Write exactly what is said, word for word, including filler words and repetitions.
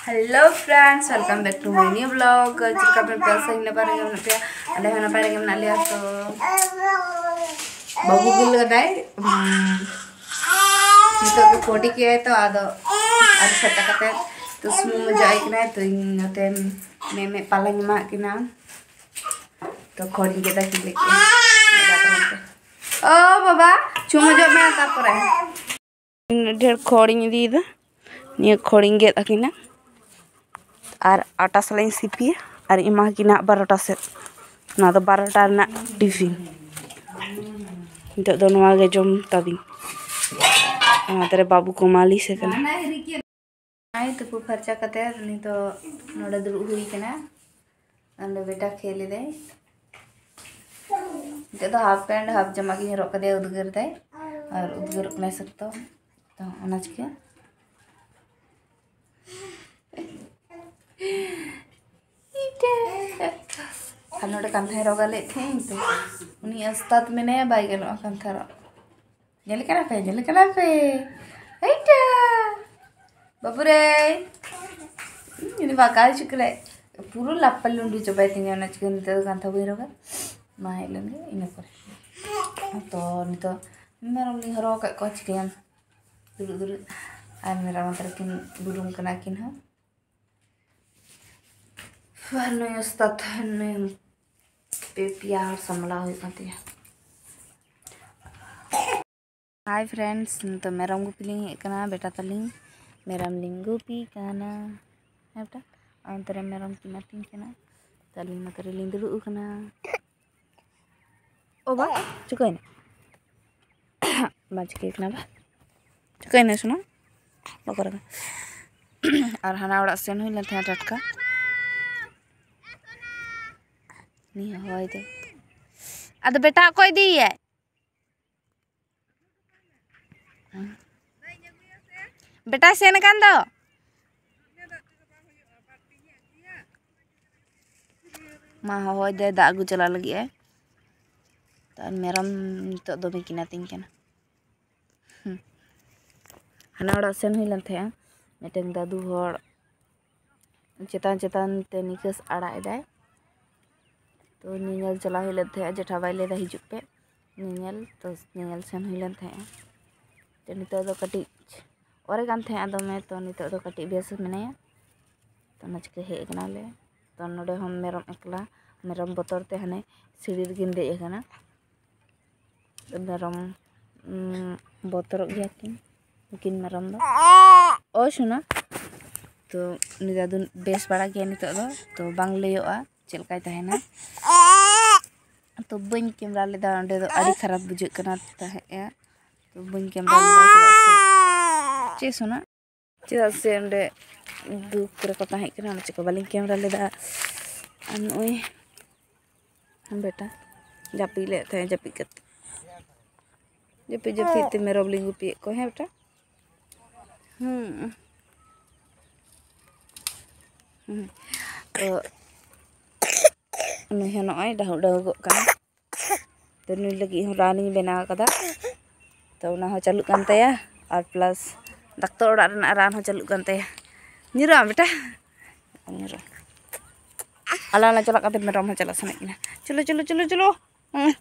Hello friends, welcome back to my new vlog. ᱪᱮᱫ ᱞᱮᱠᱟ ᱢᱮᱱᱟᱜ ᱯᱮᱭᱟ? ᱟᱥᱟᱧ ᱱᱟᱯᱟᱭ ᱨᱮᱜᱮ ᱢᱮᱱᱟᱜ ᱯᱮᱭᱟ, ᱟᱞᱮ ᱦᱚᱸ ᱱᱟᱯᱟᱭ ᱨᱮᱜᱮ ᱢᱮᱱᱟᱜ ᱞᱮᱭᱟ᱾ ᱛᱚ ᱵᱟᱹᱵᱩ ᱜᱩᱞ ᱠᱟᱫᱟᱭ, ᱩᱸ, ᱱᱤᱛᱚᱜ ᱫᱚ ᱯᱚᱴᱤ ᱠᱮᱫᱟᱭ, ᱛᱚ ᱟᱫᱚ ᱟᱹᱨᱩ ᱯᱷᱟᱨᱪᱟ ᱠᱟᱛᱮ ᱛᱚ ᱥᱩᱱᱩᱢ ᱚᱡᱚᱜ ᱟᱭ ᱠᱟᱱᱟᱭ᱾ ᱛᱚ ᱤᱧ ᱱᱚᱛᱮ ᱢᱮ ᱢᱮ ᱯᱟᱞᱟᱧ ᱮᱢᱟᱜ ᱠᱤᱱᱟ᱾ ᱛᱚ ᱠᱷᱚᱲᱤᱧ ᱜᱮᱫᱟ ᱠᱤᱱ ᱞᱟᱹᱜᱤᱫ᱾ ᱚ ᱵᱟᱵᱟ, ᱪᱷᱩᱢ ᱚᱡᱚᱜ ᱢᱮ ᱛᱟᱨᱯᱚᱨᱮ᱾ ᱰᱷᱮᱨ ᱠᱷᱚᱲᱤᱧ ᱤᱫᱤᱭᱮᱫᱟ᱾ ᱱᱤᱭᱟᱹ ᱠᱷᱚᱲᱤᱧ ᱜᱮᱫ ᱟᱹᱠᱤᱱᱟ ᱟᱨ ᱟᱴᱟ ᱥᱟᱞᱟᱜ ᱤᱧ ᱥᱤᱯᱤᱭᱟ ᱟᱨ ᱮᱢᱟ ᱠᱤᱱᱟ ᱵᱟᱨᱚᱴᱟ ᱥᱮᱫ᱾ ᱱᱚᱣᱟ ᱫᱚ ᱵᱟᱨᱚᱴᱟ ᱨᱮᱱᱟᱜ ᱴᱤᱯᱷᱤᱱ᱾ ᱱᱤᱛᱚᱜ ᱫᱚ ᱱᱚᱣᱟ ᱜᱮ ᱡᱚᱢ ᱛᱟᱵᱤᱱ᱾ ᱚᱱᱟ ᱛᱮᱨᱮ ᱵᱟᱹᱵᱩ ᱠᱚ ᱢᱟᱹᱞᱤᱥᱮ ᱠᱟᱱᱟ᱾ ᱱᱚᱜᱼᱚᱭ ᱛᱩᱯᱩ ᱯᱷᱟᱨᱪᱟ ᱠᱟᱛᱮ ᱱᱤᱛᱚᱜ ᱱᱚᱰᱮ ᱫᱩᱲᱩᱵ ᱦᱩᱭ ᱠᱟᱱᱟ᱾ ᱚᱸᱰᱮ ᱵᱮᱴᱟ ᱠᱷᱮᱞ ᱮᱫᱟᱭ᱾ ᱱᱤᱛᱚᱜ ᱫᱚ half pant half ᱡᱟᱢᱟ ᱜᱤᱧ ᱦᱚᱨᱚᱜ ᱠᱟᱫᱮᱭᱟ, ᱩᱫᱽᱜᱟᱹᱨ ᱫᱟᱭ ᱟᱨ ᱩᱫᱽᱜᱟᱹᱨᱚᱜ ᱠᱟᱱᱟᱭ ᱥᱚᱠᱛᱚ, ᱛᱚ ᱚᱱᱟ ᱪᱤᱠᱟᱹ᱾ ᱟᱨ ᱱᱚᱰᱮ ᱠᱟᱱᱛᱷᱟᱧ ᱨᱚᱜᱟ ᱞᱮᱫ ᱛᱟᱦᱮᱸᱫ ᱛᱚ, ᱩᱱᱤ ᱩᱥᱛᱟᱫ ᱢᱮᱱᱟᱭᱟ, ᱵᱟᱭ ᱜᱟᱱᱚᱜᱼᱟ ᱠᱟᱱᱛᱷᱟ ᱨᱚᱜ᱾ ᱧᱮᱞ ᱠᱟᱱᱟ ᱯᱮ, ᱧᱮᱞ ᱠᱟᱱᱟ ᱯᱮ? ᱦᱮᱭᱴᱟ! ᱵᱟᱹᱵᱩ ᱨᱮ! ᱤᱧ ᱵᱟᱠᱟ ᱦᱚᱪᱚ ᱠᱮᱫᱟᱭ᱾ ᱯᱩᱨᱟᱹ ᱞᱟᱯᱯᱟ ᱞᱩᱸᱰᱩ ᱪᱟᱵᱟᱭ ᱛᱤᱧᱟ, ᱚᱱᱟ ᱪᱤᱠᱟᱹ ᱱᱤᱛᱚᱜ ᱫᱚ ᱠᱟᱱᱛᱷᱟ ᱵᱟᱹᱧ ᱨᱚᱜᱟ᱾ ᱢᱟ ᱦᱮᱡ ᱞᱮᱱ ᱜᱮ, ᱤᱱᱟᱹ ᱯᱚᱨᱮ᱾ ᱛᱚ ᱱᱤᱛᱚᱜ ᱢᱮᱨᱚᱢ ᱞᱤᱧ ᱦᱚᱨᱚ ᱟᱠᱟᱫ ᱠᱚᱣᱟ, ᱪᱤᱠᱟᱹᱭᱟᱢ? ᱫᱩᱲᱩᱵ ᱫᱩᱲᱩᱵ᱾ ᱟᱨ ᱢᱮᱨᱚᱢ ᱟᱛᱨᱟ ᱠᱤᱱ ᱵᱩᱨᱩᱢ ᱠᱟᱱᱟ ᱠᱤᱱ ᱦᱚᱸ᱾ ᱟᱨ ᱱᱩᱭ ᱩᱥᱛᱟᱫ, ᱱᱩᱭ ᱯᱮ ᱯᱮᱭᱟ ᱦᱚᱲ ᱥᱟᱢᱞᱟᱣ ᱦᱩᱭᱩᱜ ᱠᱟᱱ ᱛᱤᱧᱟ᱾ Hi friends, ᱱᱤᱛᱚᱜ ᱢᱮᱨᱚᱢ ᱜᱩᱯᱤ ᱞᱤᱧ ᱦᱮᱡ ᱟᱠᱟᱱᱟ, ᱵᱮᱴᱟ ᱛᱟᱹᱞᱤᱧ ᱢᱮᱨᱚᱢ ᱞᱤᱧ ᱜᱩᱯᱤ ᱠᱟᱱᱟ᱾ ᱦᱮᱸ ᱵᱮᱴᱟ, ᱚᱱᱛᱮ ᱨᱮ ᱢᱮᱨᱚᱢ ᱠᱤᱱ ᱟᱹᱛᱤᱧ ᱠᱟᱱᱟ, ᱛᱚ ᱟᱹᱞᱤᱧ ᱱᱚᱛᱮ ᱨᱮᱞᱤᱧ ᱫᱩᱲᱩᱵ ᱟᱠᱟᱱᱟ᱾ ᱳ ᱵᱟ, ᱪᱤᱠᱟᱹᱭᱮᱱᱟ? ᱵᱟᱝ ᱪᱤᱠᱟᱹ ᱠᱟᱱᱟ ᱵᱟ, ᱪᱤᱠᱟᱹᱭᱮᱱᱟ ᱥᱳᱱᱟ? ᱵᱟᱠᱚ ᱨᱟᱜᱟ᱾ ᱟᱨ ᱦᱟᱱᱟ ᱚᱲᱟᱜ ᱥᱮᱱ ᱦᱩᱭ ᱞᱮᱱ ᱛᱟᱦᱮᱸᱫ ᱴᱟᱴᱠᱟ᱾ ᱱᱤᱭᱟᱹ ᱦᱚᱭ ᱫᱚ᱾ ᱟᱫᱚ ᱵᱮᱴᱟ ᱚᱠᱚᱭ ᱤᱫᱤᱭᱮᱭᱟᱭ? ᱵᱮᱴᱟᱭ ᱥᱮᱱ ᱟᱠᱟᱱ ᱫᱚ᱾ ᱢᱟ ᱦᱚᱦᱚᱭ ᱫᱟᱭ ᱫᱟᱜ ᱟᱹᱜᱩ ᱪᱟᱞᱟᱜ ᱞᱟᱹᱜᱤᱫ ᱟᱭ᱾ ᱛᱚ ᱟᱨ ᱢᱮᱨᱚᱢ ᱱᱤᱛᱚᱜ ᱫᱚᱢᱮ ᱠᱤᱱ ᱟᱹᱛᱤᱧ ᱠᱟᱱᱟ᱾ ᱦᱩᱸ᱾ ᱦᱟᱱᱟ ᱚᱲᱟᱜ ᱥᱮᱱ ᱦᱩᱭ ᱞᱮᱱ ᱛᱟᱦᱮᱸᱜᱼᱟ, ᱢᱤᱫᱴᱮᱱ ᱫᱟᱫᱩ ᱦᱚᱲ ᱪᱮᱛᱟᱱ ᱪᱮᱛᱟᱱ ᱛᱮ ᱱᱤᱠᱟᱹᱥ ᱟᱲᱟᱜ ᱮᱫᱟᱭ᱾ ᱛᱚ ᱧᱮᱧᱮᱞ ᱪᱟᱞᱟᱣ ᱦᱩᱭ ᱞᱮᱱ ᱛᱟᱦᱮᱸᱜᱼᱟ, ᱡᱮᱴᱷᱟ ᱵᱟᱭ ᱞᱟᱹᱭᱫᱟ ᱦᱤᱡᱩᱜ ᱯᱮ ᱧᱮᱧᱮᱞ, ᱛᱚ ᱧᱮᱧᱮᱞ ᱥᱮᱱ ᱦᱩᱭ ᱞᱮᱱ ᱛᱟᱦᱮᱸᱜᱼᱟ᱾ ᱛᱚ ᱱᱤᱛᱚᱜ ᱫᱚ ᱠᱟᱹᱴᱤᱡ ᱚᱨᱮ ᱠᱟᱱ ᱛᱟᱦᱮᱸᱜᱼᱟ ᱫᱚᱢᱮ, ᱛᱚ ᱱᱤᱛᱚᱜ ᱫᱚ ᱠᱟᱹᱴᱤᱡ ᱵᱮᱥ ᱢᱮᱱᱟᱭᱟ᱾ ᱛᱚ ᱚᱱᱟ ᱪᱤᱠᱟᱹ ᱦᱮᱡ ᱠᱟᱱᱟᱞᱮ᱾ ᱛᱚ ᱱᱚᱰᱮ ᱦᱚᱸ ᱢᱮᱨᱚᱢ ᱮᱠᱞᱟ, ᱢᱮᱨᱚᱢ ᱵᱚᱛᱚᱨ ᱛᱮ ᱦᱟᱱᱮ ᱥᱤᱲᱤ ᱨᱮᱜᱤᱧ ᱫᱮᱡ ᱟᱠᱟᱱᱟ᱾ ᱢᱮᱨᱚᱢ, ᱩᱸ, ᱵᱚᱛᱚᱨᱚᱜ ᱜᱮᱭᱟ ᱠᱤᱱ ᱱᱩᱠᱤᱱ ᱢᱮᱨᱚᱢ ᱫᱚ᱾ ᱳᱭ ᱥᱳᱱᱟ, ᱛᱚ ᱩᱱᱤ ᱫᱟᱫᱩ ᱵᱮᱥ ᱵᱟᱲᱟ ᱜᱮᱭᱟ ᱱᱤᱛᱚᱜ ᱫᱚ, ᱛᱚ ᱵᱟᱝ ᱞᱟᱹᱭᱚᱜᱼᱟ ᱪᱮᱫ ᱞᱮᱠᱟᱭ ᱛᱟᱦᱮᱱᱟ᱾ ᱛᱚ ᱵᱟᱹᱧ ᱠᱮᱢᱨᱟ ᱞᱮᱫᱟ, ᱚᱸᱰᱮ ᱫᱚ ᱟᱹᱰᱤ ᱠᱷᱟᱨᱟᱯ ᱵᱩᱡᱷᱟᱹᱜ ᱠᱟᱱᱟ ᱛᱟᱦᱮᱸᱫᱼᱟ, ᱛᱚ ᱵᱟᱹᱧ ᱠᱮᱢᱨᱟ ᱞᱮᱫᱟ᱾ ᱪᱮᱫᱟᱜ ᱥᱮ, ᱪᱮᱫ ᱥᱳᱱᱟ? ᱪᱮᱫᱟᱜ ᱥᱮ ᱚᱸᱰᱮ ᱫᱩᱠ ᱨᱮᱠᱚ ᱛᱟᱦᱮᱸ ᱠᱟᱱᱟ, ᱚᱱᱟ ᱪᱤᱠᱟᱹ ᱵᱟᱹᱞᱤᱧ ᱠᱮᱢᱨᱟ ᱞᱮᱫᱟ᱾ ᱟᱨ ᱱᱚᱜᱼᱚᱭ ᱵᱮᱴᱟ ᱡᱟᱹᱯᱤᱫ ᱞᱮᱫ ᱛᱟᱦᱮᱸᱫ, ᱡᱟᱹᱯᱤᱫ ᱠᱟᱛᱮ, ᱡᱟᱹᱯᱤᱫ ᱡᱟᱹᱯᱤᱫ ᱛᱮ ᱢᱮᱨᱚᱢ ᱞᱤᱧ ᱜᱩᱯᱤᱭᱮᱫ ᱠᱚᱣᱟ᱾ ᱦᱮᱸ ᱵᱮᱴᱟ, ᱦᱩᱸ᱾ ᱦᱩᱸ᱾ ᱛᱚ ᱱᱩᱭ ᱦᱚᱸ ᱱᱚᱜᱼᱚᱭ ᱰᱟᱹᱦᱩ ᱰᱟᱹᱦᱩᱜᱚᱜ ᱠᱟᱱᱟ᱾ ᱛᱚ ᱱᱩᱭ ᱞᱟᱹᱜᱤᱫ ᱦᱚᱸ ᱨᱟᱱᱤᱧ ᱵᱮᱱᱟᱣ ᱠᱟᱫᱟ᱾ ᱛᱚ ᱚᱱᱟ ᱦᱚᱸ ᱪᱟᱹᱞᱩᱜ ᱠᱟᱱ ᱛᱟᱭᱟ, ᱟᱨ plus ᱰᱟᱠᱛᱚᱨ ᱚᱲᱟᱜ ᱨᱮᱱᱟᱜ ᱨᱟᱱ ᱦᱚᱸ ᱪᱟᱹᱞᱩᱜ ᱠᱟᱱ ᱛᱟᱭᱟ᱾ ᱧᱤᱨᱟᱜ ᱟᱢ ᱵᱮᱴᱟ, ᱧᱤᱨᱟᱜ ᱟᱢ᱾ ᱟᱞᱟᱝ ᱞᱟᱝ ᱪᱟᱞᱟᱜ ᱠᱟᱛᱮ ᱢᱮᱨᱚᱢ ᱦᱚᱸ ᱪᱟᱞᱟᱜ ᱥᱟᱱᱟᱭᱮᱫ ᱠᱤᱱᱟ᱾ ᱪᱚᱞᱚ, ᱪᱚᱞᱚ, ᱪᱚᱞᱚ, ᱪᱚᱞᱚ᱾ ᱦᱩᱸ᱾